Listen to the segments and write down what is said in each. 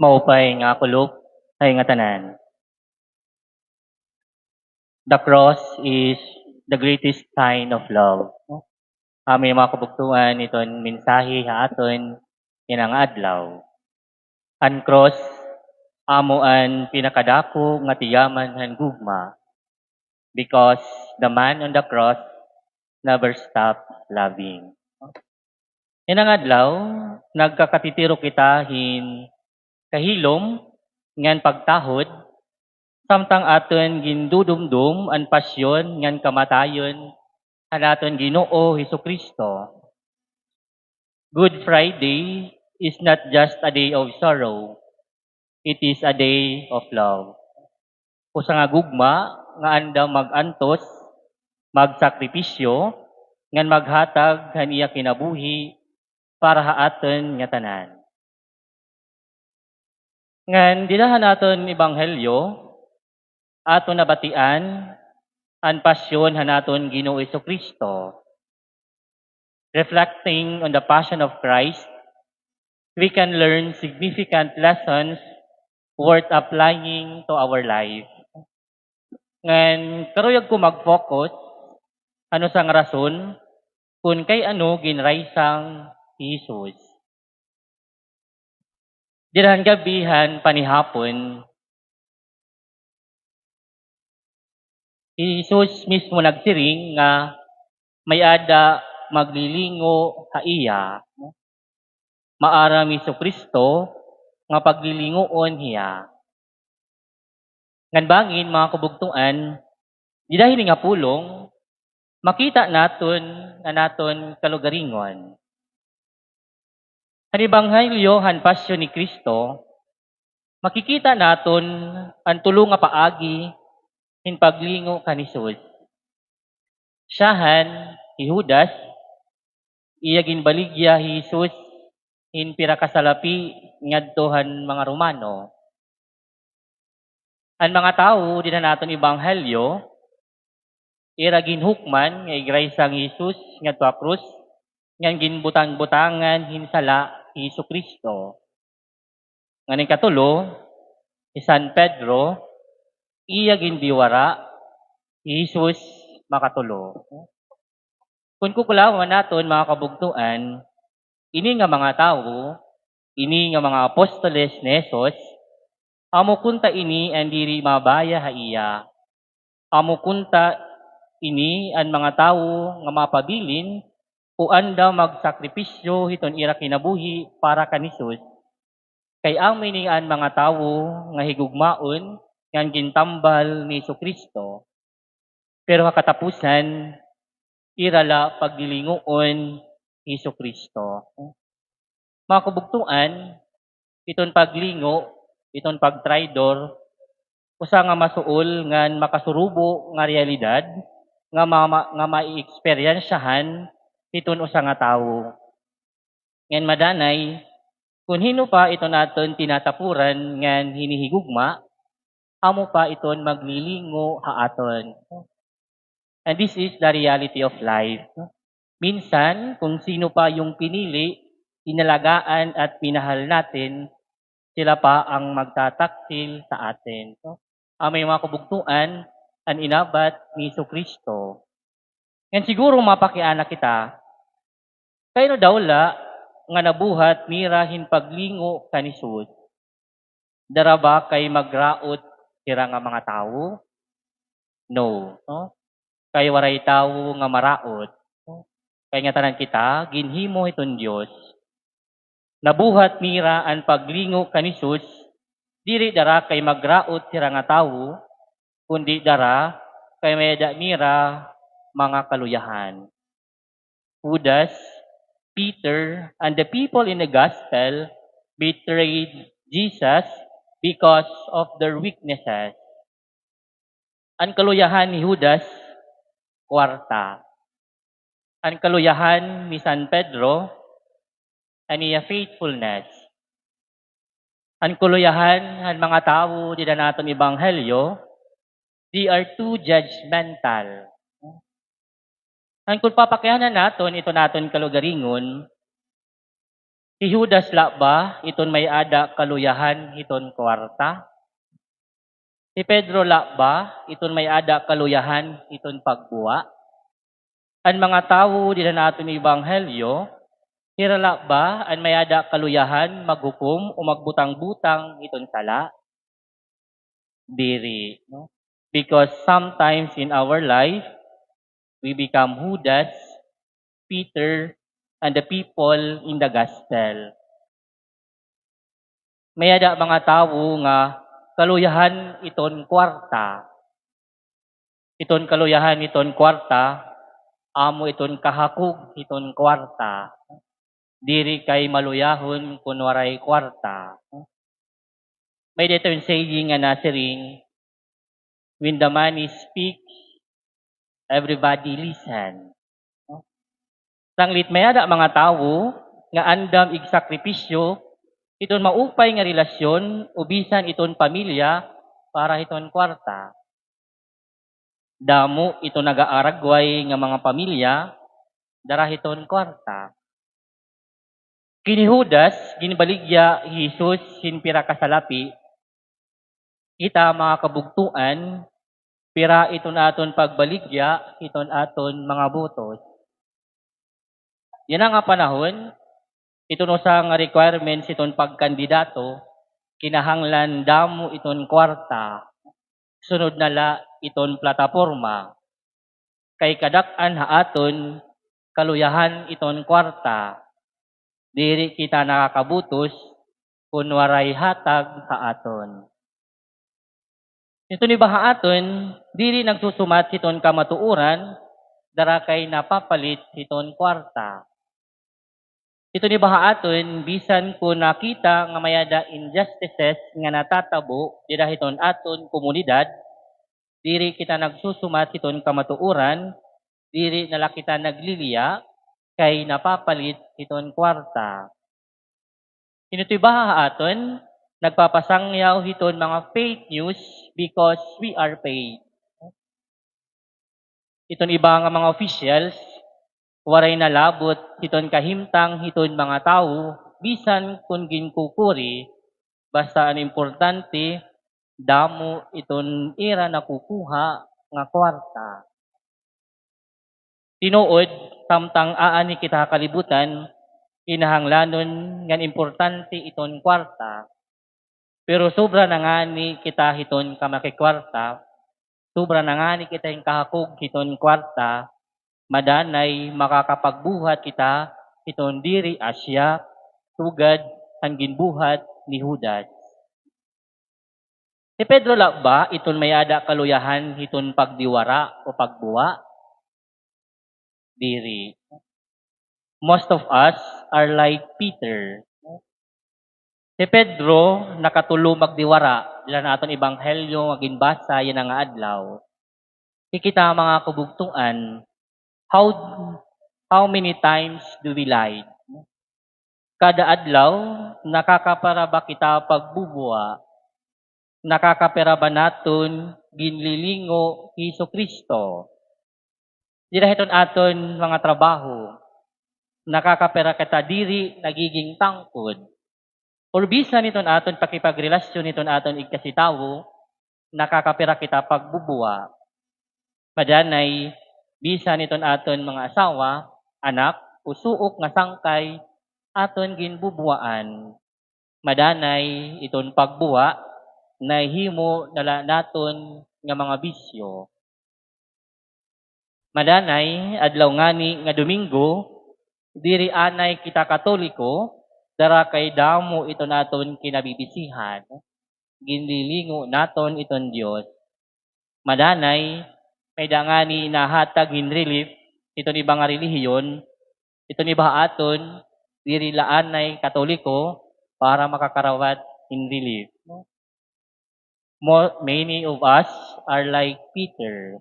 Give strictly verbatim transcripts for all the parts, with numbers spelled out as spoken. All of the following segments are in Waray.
Maupay nga kulop ha iyo ngatanan. The cross is the greatest sign of love. Amo ini mga kabugtoan iton mensahe ha aton yana nga adlaw. An cross amo an pinakadako nga tiyaman han gugma, because the man on the cross never stopped loving. Yana nga adlaw, nagkakatitiro kita hin kahilom ngan pagtahod, samtang aton gindudumdom an pasyon ngan kamatayon han aton Ginoo Jesu-Cristo. Good Friday is not just a day of sorrow. It is a day of love. Usa nga gugma nga andam mag-antos, magsakripisyo, ngan maghatag han iya kinabuhi para ha aton ngatanan. Ngan dida han aton ebanghelyo, aton nabatian an pasyon han aton Ginoo Jesu-Cristo. Reflecting on the passion of Christ, we can learn significant lessons worth applying to our life. Ngan karuyag ko mag-focus han usa nga rason kon kay ano ginraysang hi Jesus. Dida han gab-i han panihapon, hi Jesus mismo nagsiring nga may-ada maglilingo ha iya. Maaram hi Jesu-Cristo nga paglilinguon hiya. Ngan bangin, mga kabugtoan, dida hini nga pulong, makita naton an aton kalugaringon. Han ebanghelyo han pasyon ni Cristo, makikita naton an tulo nga paagi hin paglingo kan Jesus. Syahan, hi Judas, iya ginbaligya hi Jesus hin pira ka salapi ngadto han mga Romano. An mga tawo dida han aton ebanghelyo, ira ginhukman nga igraysang hi Jesus ngadto ha krus, ngan ginbutang-butangan hin sala hi Jesu-Cristo. Ngan ikatulo, hi San Pedro, iya ginbiwara, hi Jesus makatulo. Kon kukulawan naton, mga kabugtoan, ini nga mga tawo, ini nga mga apostoles ni Jesus, amo kunta ini an diri mabaya ha iya. Amo kunta ini an mga tawo nga mapabilin o andam magsakripisyo hiton ira kinabuhi para kan Jesus. Kay amo ini an mga tawo nga higugmaon ngan gintambal ni Jesu-Cristo. Pero ha katapusan, ira la paglilinguon hi Jesu-Cristo. Mga kabugtoan, iton paglingo, iton pagtraydor, usa nga masuol ngan makasurubo nga realidad nga ma-, ma-, nga maieksperiensyahan hiton usa nga tawo. Ngan madanay, kon hin-o pa iton aton tinatapuran ngan hinihigugma, amo pa iton maglilingo ha aton. And this is the reality of life. Minsan, kung sino pa yung pinili, inalagaan at minahal natin, sila pa ang magtataksil sa atin. Amo ini, mga kabugtoan, an inabat ni Jesu-Cristo. Ngan siguro mapakiana kita, kay ano daw la nga nabuhat nira hin paglingo kan Jesus? Dara ba kay magraot hira nga mga tawo? No, no? Kay waray tawo nga maraot, no? Kay ngatanan kita ginhimo hiton Dios. Nabuhat nira an paglingo kan Jesus, diri dara kay magraot hira nga tawo, kundi dara kay may-ada nira mga kaluyahan. Judas, Peter, and the people in the gospel betrayed Jesus because of their weaknesses. An kaluyahan ni Judas, kwarta. An kaluyahan ni San Pedro, an iya faithfulness. An kaluyahan han mga tawo dida han aton ebanghelyo, they are too judgmental. Ngan kon papakianan naton iton aton kalugaringon, Hi Judas la ba iton may-ada kaluyahan hiton kwarta? Hi Pedro la ba iton may-ada kaluyahan hiton pagbuwa? An mga tawo dida han aton ebanghelyo, hira la ba an may-ada kaluyahan maghukom o magbutang-butang hiton sala? Diri, no? Because sometimes in our life, we become Judas, Peter, and the people in the gospel. May-ada mga tawo nga kaluyahan iton kwarta. Iton kaluyahan iton kwarta, amo iton kahakog iton kwarta. Diri kay maluyahon kon waray kwarta. May-ada iton saying nga nasiring, "When the money speaks, everybody listen." Sanglit may-ada mga tawo nga andam igsakripisyo iton maupay nga relasyon o bisan iton pamilya para hiton kwarta. Damo iton nagaaragway nga mga pamilya dara hiton kwarta. Kan hi Judas, ginbaligya hi Jesus hin pira ka salapi. Kita, mga kabugtoan, pira iton aton pagbaligya hiton aton mga butos. Yana nga panahon, iton usa nga requirements hiton pagkandidato, kinahanglan damo iton kwarta, sunod na la iton plataporma. Kay kadak-an ha aton, kaluyahan iton kwarta. Diri kita nakakabutos kon waray hatag ha aton. Iton iba ha aton, diri nagsusumat hiton kamatuoran, dara kay napapalit hiton kwarta. Iton iba ha aton, bisan kon nakita nga may-ada injustices nga natatabo dida hiton aton komunidad, diri kita nagsusumat hiton kamatuoran, diri na la kita nagliliya, kay napapalit hiton kwarta. Iton iba ha aton, nagpapasangyaw hiton mga fake news because we are paid. Iton iba nga mga officials, waray nalabot hiton kahimtang hiton mga tawo, bisan kon ginkukuri, basta an importante, damo iton ira nakukuha nga kwarta. Tinuod, samtang aani kita ha kalibutan, kinahanglanon ngan importante iton kwarta. Pero sobra na ngani kita hiton kamakikwarta, sobra na ngani kita hin kahakog hiton kwarta, madanay makakapagbuhat kita hiton diri asya, sugad han ginbuhat ni Judas. Hi Pedro la ba iton may-ada kaluyahan hiton pagdiwara o pagbuwa? Diri. Most of us are like Peter. Hi Pedro nakatulo magdiwara, dida han aton ebanghelyo nga ginbasa yana nga adlaw. Hi kita, mga kabugtoan, how, how many times do we lie? Kada adlaw, nakakapira ba kita pagbubuwa? Nakakapira ba naton ginlilingo hi Jesu-Cristo? Dida hiton aton mga trabaho, nakakapira kita diri nagiging tangkod? Or bisan hiton aton pakipagrelasyon hiton aton igkasitawo, nakakapira kita pagbubuwa? Madanay, bisan hiton aton mga asawa, anak, o suok nga sangkay, aton ginbubuwaan. Madanay, iton pagbuwa, nahimo na la naton nga mga bisyo. Madanay, adlaw ngani nga Domingo, diri anay kita Katoliko, dara kay damo iton aton kinabibisihan. Ginlilingo naton iton Dios. Madanay, may-ada ngani nahatag hin relief iton iba nga relihiyon, iton iba ha aton, diri la anay Katoliko para makakarawat hin relief. Mo-, many of us are like Peter.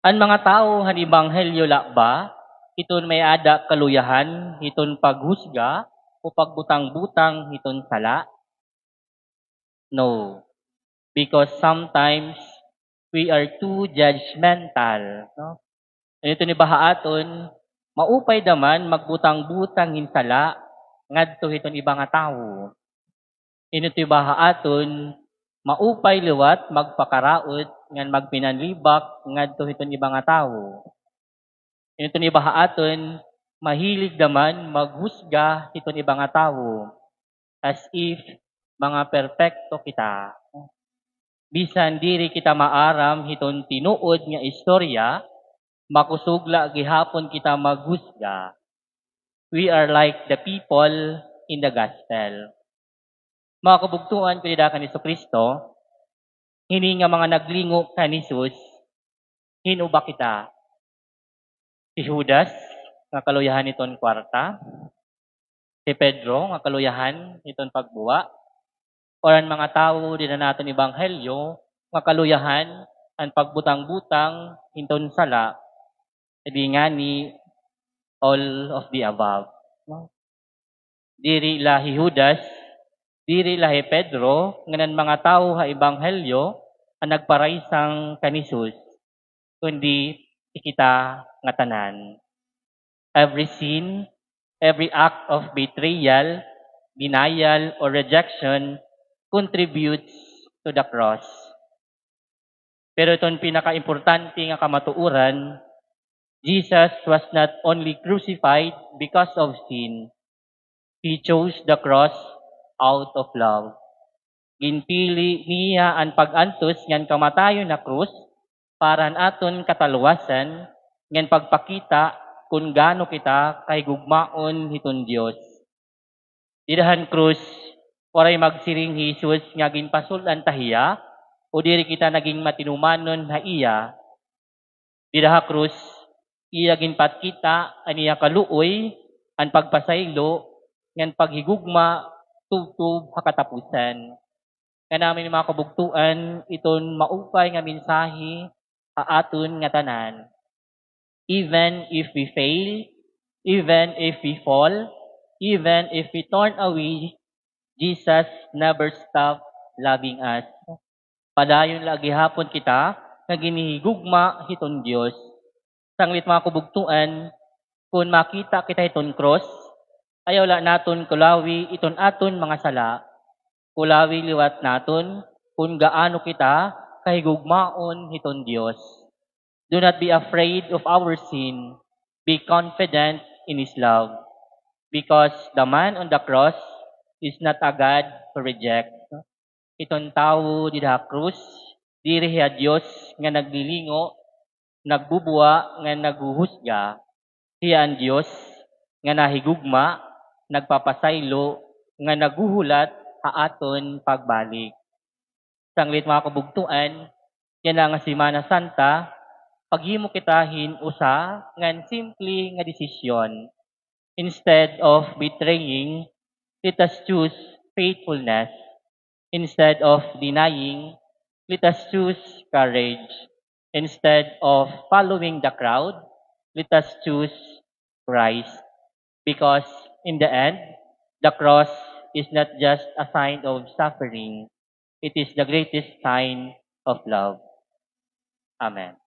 An mga tawo han ebanghelyo la ba iton may-ada kaluyahan hiton paghusga o pagbutang-butang hiton sala? No. Because sometimes we are too judgmental, no? Iton iba ha aton, maupay da man magbutang-butang hin sala ngadto hiton iba nga tawo. Hin ito iba ha aton, maupay liwat magpakaraot ngan magpinanlibak ngadto hiton iba nga tawo. Hin ito iba ha aton, mahilig da man maghusga hiton iba nga tawo, as if mga perpekto kita. Bisan diri kita maaram hiton tinuod nga istorya, makusog la gihapon kita maghusga. We are like the people in the gospel. Mga kabugtoan ko dida kan Jesucristo, hini nga mga naglingo kan Jesus, hin-o ba kita? Si Judas, nga kaluyahan hiton kwarta? Si Pedro, nga kaluyahan hiton pagbuwa? Or an mga tawo dida han aton ebanghelyo, nga kaluyahan an pagbutang-butang hiton sala? Edi ngani, all of the above. No? Diri la hi Judas, diri la hi Pedro, ngan an mga tawo ha ebanghelyo an nagparaysang kan Jesus, kundi si kita ngatanan. Every sin, every act of betrayal, denial, or rejection contributes to the cross. Pero iton pinakaimportante nga kamatuoran, Jesus was not only crucified because of sin. He chose the cross out of love. Ginpili niya an pag-antos ngan kamatayon ha krus para han aton kataluwasan ngan pagpakita kon gaano kita kahigugmaon hiton Dios. Dida han krus, waray magsiring hi Jesus nga ginpasul-an ta hiya o diri kita naging matinumanon ha iya. Dida ha krus, iya ginpakita an iya kaluoy, an pagpasaylo, ngan paghigugma tubtob ha katapusan. Ngan amin mga kabugtoan, iton maupay nga mensahe ha aton ngatanan. Even if we fail, even if we fall, even if we turn away, Jesus never stop loving us. Padayon la gihapon kita nga ginhihigugma hiton Dios. Sanglit mga kabugtoan, kon makita kita hiton krus, ayaw la naton kulawi iton aton mga sala. Kulawi liwat naton kon gaano kita kahigugmaon hiton Dios. Do not be afraid of our sin. Be confident in His love. Because the man on the cross is not a God who rejects. Iton tawo dida ha krus, diri hiya Dios nga naglilingo, nagbubuwa, ngan naghuhusga. Hiya an Dios nga nahigugma, nagpapasaylo, ngan naghuhulat ha aton pagbalik. Sanglit mga kabugtoan, yana nga Semana Santa, paghimo kita hin usa ngan simple nga desisyon. Instead of betraying, let us choose faithfulness. Instead of denying, let us choose courage. Instead of following the crowd, let us choose Christ. Because in the end, the cross is not just a sign of suffering. It is the greatest sign of love. Amen.